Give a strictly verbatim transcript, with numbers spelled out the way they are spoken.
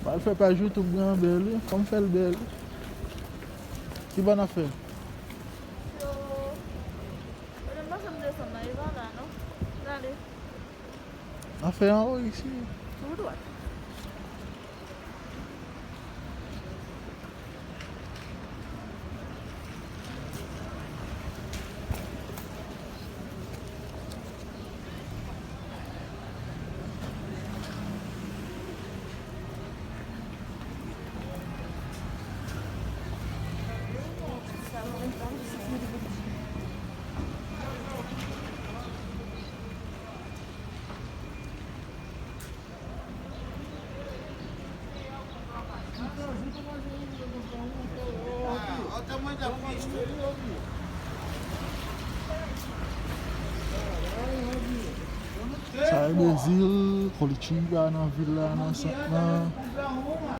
Al fè paj YouTube mwen an bèl, wi. Fò m fè l bèl. Ki bò n ap fè? Yo, yo menm panse m desann nan, e pa la non. N ale. N ap fè anwo isi. Tou dwat. Sa e Brezil, Curitiba nan vil la, nan sant lan.